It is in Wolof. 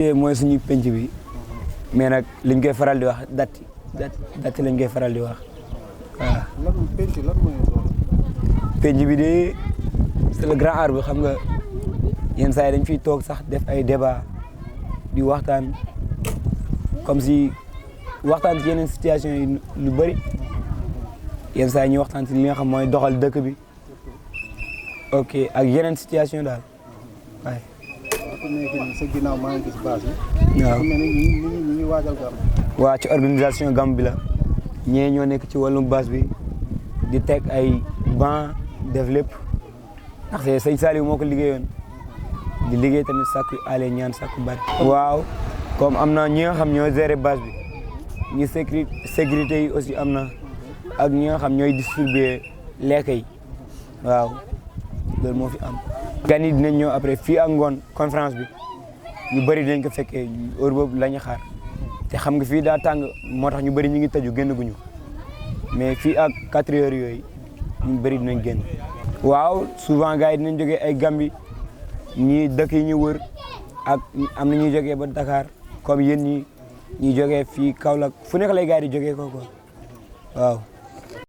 mooy suñu penc bi mais nag liñ koy faral di wax datti lañ koy faral di wax waaw. lan mooy penc bi de c'est le grand arbre xam nga yenn saa yi dañ fiy toog sax def ay débat di waxtaan comme si waxtaan ci yeneen situation yi lu bëri yenn saa yi ñuy waxtaan ci li nga xam mooy doxal dëkk bi ok ak yeneen situation daal waaye. sa ginnaaw maa ngi gis base bi. waaw ñu ngi waajal gàmm. waa ci organisation gàmm bi la ñee ñoo nekk ci wàllum base bi di teg ay banc def lépp ndaxte sëñ Saliou moo ko liggéeyoon di liggéey tamit sàkku ale ñaan sàkku bari. waaw comme am na ñi nga xam ñooy gérer base bi ñi sécurité yi aussi am na ak ñi nga xam ñooy distribuer lekk yi waaw loolu moo fi am. gan yi dinañ ñëw après fii ak ngoon conférence bi ñu bëri dinañ ko fekkee heure boobu la ñu xaar te xam nga fii daa tàng moo tax ñu bëri ñu ngi tëju génn guñu mais fii ak 4 heures yooyu ñu bëri dinañ génn. waaw souvent gars yi dinañ jógee ay Gambie ñii dëkk yi ñu wër ak am na ñuy jógee ba Dakar comme yéen ñi ñuy jógee fii Kaolack fu nekk lay gars yi di jógee ko quoi waaw.